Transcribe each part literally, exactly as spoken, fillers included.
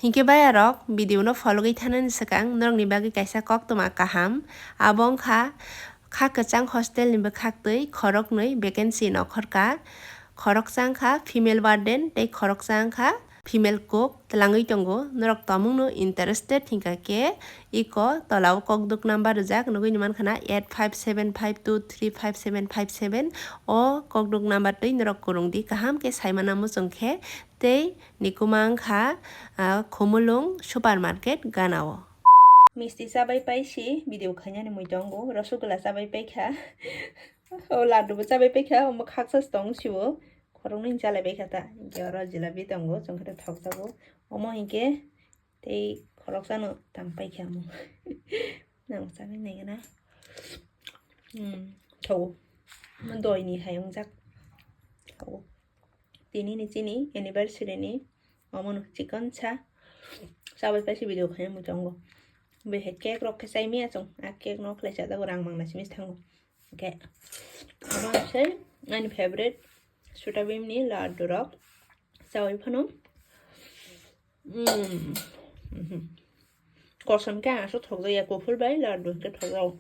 Hinkhe bayarok, video no phologwi thanani swkang norokni bagwi kaisa koktwma kaham. Abo wngkha kha kwchang hostel ni bwkhaktwi khoroknwi vacancy nokhorkha. Khoroksa wngkha female warden tei khoroksa wngkha female cook twlangwi tongo. Norok tomungno interested hinkha khe iko tolao kokduk number rijak nugwi ni mankha na eight five seven five two three five seven five seven. O kokduk number twi norok kwrwngdi kaham khe saimana muchung khe. Tei nikuma wngkha, ah, Khumulwng supermarket ganao. Misti chabai pai si video khainani mui tongo, rosogula chabai paikha. O laddu bo chabai paikha, omo khaksa se tong sio. Khoroknwi chalai paikha ta. Hinkhe oro jilabi tongo, chwng khe thokjago. Omo hinkhe tei khoroksano tam paikha omo. Nang chabai naigana. Hmm, thogo. Omo doini hai wngjak. Thogo. Tini ni chini anniversary ni omono chikon sa chabai paisi video khaina muchungo. Bai hai cake rok khe chai mia chwng, a cake no khlai chajago rang mangna simi thango. Hwnkhe abo se ani favorite Sutabim ni laddu rok chawi phano. Mm. Mhm. Kosom khe ang aswk thokjakya, kuphur bai laddu khe thokjago.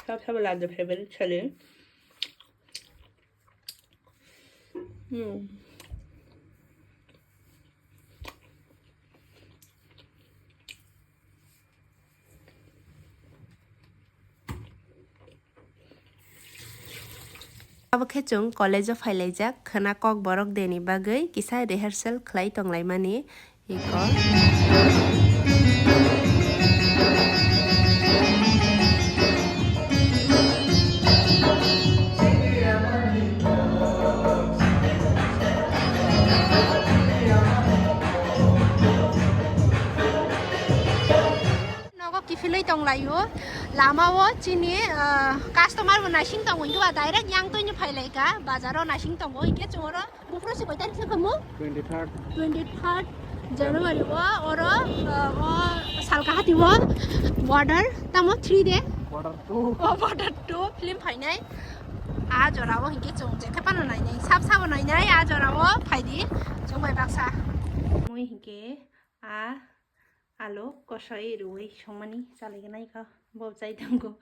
Sab sabo laddu favorite sali. Hmm. Abo khe chwng college-o phailaijak khwna, kokborok deni bagwi kisa rehearsal khlai tonglaimani iko. Nogo kiphilwi tonglaio. Lamao chini, ah, customer bo naising tongo, hinkhe ba direct yang twino phailaika, bazaro naising tongo, hinkhe chwng oro buphuru se koi tarikh se khamu? Twenty third. Twenty third January o, oro, ah, o salka hati o border, tamo three day? Border two. O border two film phainai. A jora o hinkhe chwng jekhe phano nainai, sab sabo nainai, a jora o phaidi chwng bai baksa. Mui hinkhe a Alo kosoi rwui songmani chalaigwnaikha, bo chai tongo.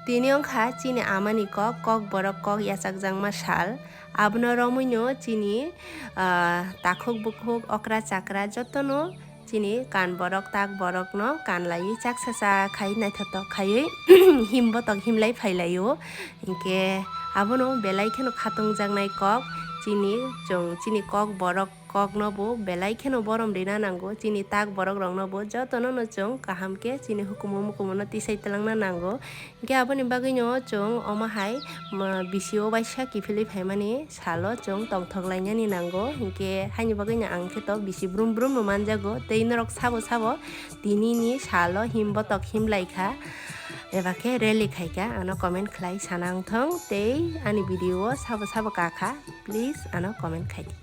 Tini wngkha chini amani kok, kokborok kok yachakjakma sal. Abono romwino chini, ah, takhuk bukhuk, okra chakra jotono chini kan borok tak borokno kan laiwi chaksa cha khai naithotok khaiwi him botok himlai phailaio. Hinkhe abono belai kheno khatungjaknai kok chini chwng chini kokborok kokno bo belai kheno borom rina nango, chini tak borok rokno bo jotono no chwng kaham khe chini hukumu mukumu no tisai twlangna nango. Hinkhe aboni bagwi no chwng omo hai, ma, bisi o waisa kiphilwi phaimani salo chwng tongthok lainani nango. Hinkhe haini bagwi no ang khe to bisi brum brum no manjago, tei norok sabo sabo tini ni salo him botok him lai kha, eba khe rally khai kha, ano comment khlai sana wng thong, tei ani video o sabo sabo ka kha. Please ano comment khai di.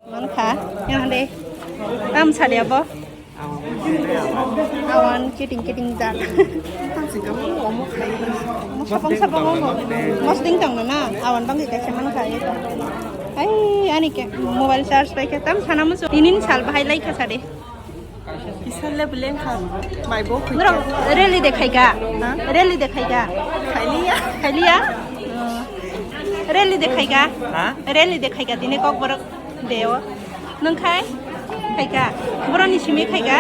Mankha, yang de. Tam sadia bo. Awan kiting kiting jak. Mosapong sapong omo. Mosding tong na, awan bangwi kaisa mankha. Ai, ani ke mobile charge bai khe tam sana musu. Tinin sal bahai lai kha sade. Isa le beleng kha. Mai bo khui. Norok rally de khai ga. Ha? Rally de khai ga. Khailiya. Khailiya? Oh. Rally de khai ga. Ha? Rally de khai ga tini Kokborok deo. Nung khai? Khai ga. Boroni simi khai ga.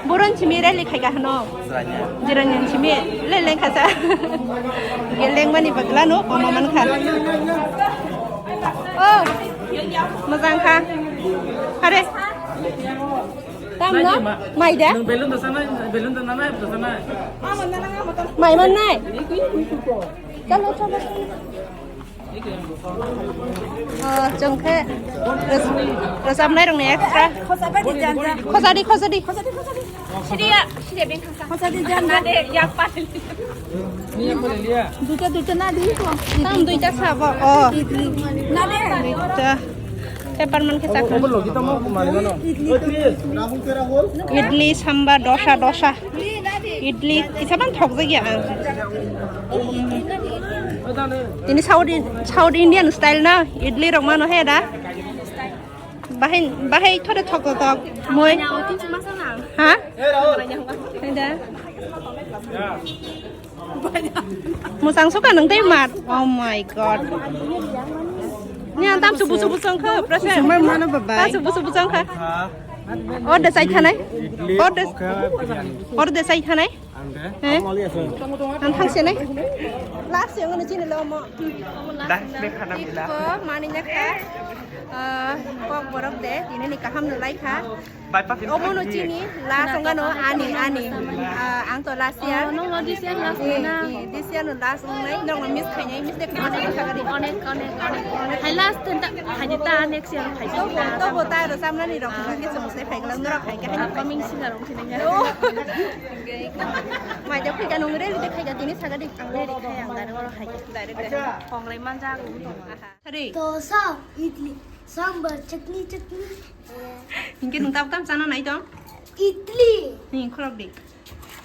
Boroni simi rally khai ga hano. Jiranya. Jiranya simi. Le leng kha sa. Geleng mani bagla no, mama man kha. Oh. Mojang kha. Are. Tam no? Mai da? Nwng balloon da sanai, balloon da nanai, da sanai. Mai man nai? Chalo, chalo, chalo. Ah, chwng khe ros-, rosapnai rokni extra. Khosadi, khosadi. Khosadi, khosadi. Siriya, siriya beng khasa. Khosadi jan na de, yak pa. Duita, duita na di ko. Tam duita sabo. Oh. Idli. Na de. Duita. Paper man khe chakha. Obo logi tamo mari mano. Idli, sambar, dosa, dosa. Idli, kisa ban thok jagya ang. Tini South In-, South Indian style na, idli rok mano he da. Bahai, bahai thore thok thok, moi. Ha? He da. Musang suka nang tei mat. Oh my God. Ni ang tam subu subu song kha, prasa. Sumai mano babai. Tam subu subu song kha. Order sai khanai. Order. Order sai khanai. He? Ang thang se nai. Last yang ni chini lo mo. Last me khana bila. Iko mani na kha. Ah, Kokborok de, tini ni kaham no lai kha. Omo no chini, last ongano ani, ani. Ah, ang to last year. Oh, no, no, this year last na. Eh, eh, this year no last ongnai, nang miss khainai, miss de khainai, onek, onek, onek, onek. Hai last ten ta, hai ta next year hai ta. To bo ta ro samna ni rok, ke song se phai gala, nora phai ke hai. Coming singer ong kini. Oh. Mai de phai ka nung re, de phai ka tini saga di. Ang re khai ang da ro hai. Direct. Khonglai manja ko to. Aha. Sari. Dosa, idli, sambar, chutney, chutney. Hinkhe nwng tab tam chana nai tong? Idli. Ni khorok di.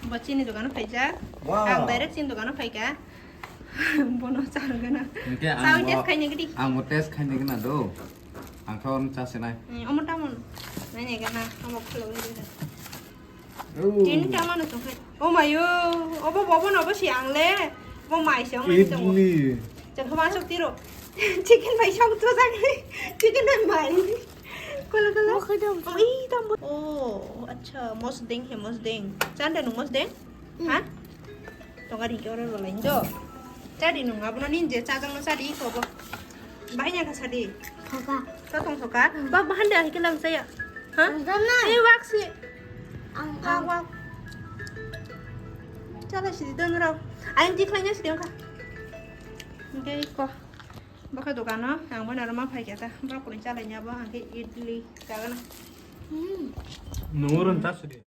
Bo chini dogano phaijak. Wow. Ang direct chini dogano phaikha. Bono charwgana. Hinkhe ang bo, test khaina gidi. Ang bo test khaina gana do. Ang khe ono chasinai. Ni omo tamon. Nai nai gana. Omo khulogwi di. Oh. Tin ta mano tongkhe. Oh mayo, obo bobo no bo si ang le. Bo mai se ang le tong. Idli. Chang khama sok tiro. Chicken bai sok to jang. Chicken bai mai. Kola kola. Mo khadam. Oh, i tam bo. Oh, acha, mosdeng he mosdeng. Chanda nung mosdeng? Hmm. Ha? Tonga ringke oro rolai do. Chadi nung abono nin je chajang no chadi ko bo. Bahai nya kha sadi. Thoka. Ka tong thoka. Hmm. Bak bahan de ahike lang saya. Ha? Ang jam na. Ni wak si. Ang, wak, ang. Wak. Chala sidi don rok. Ayang di khlainya sidi angkha. Hingke iko. Bokha dogano, ang bono roma phai kha ta. Bokha ni chalai nya bo, hingke idli chagana. Hmm. Nungurun ta sidi.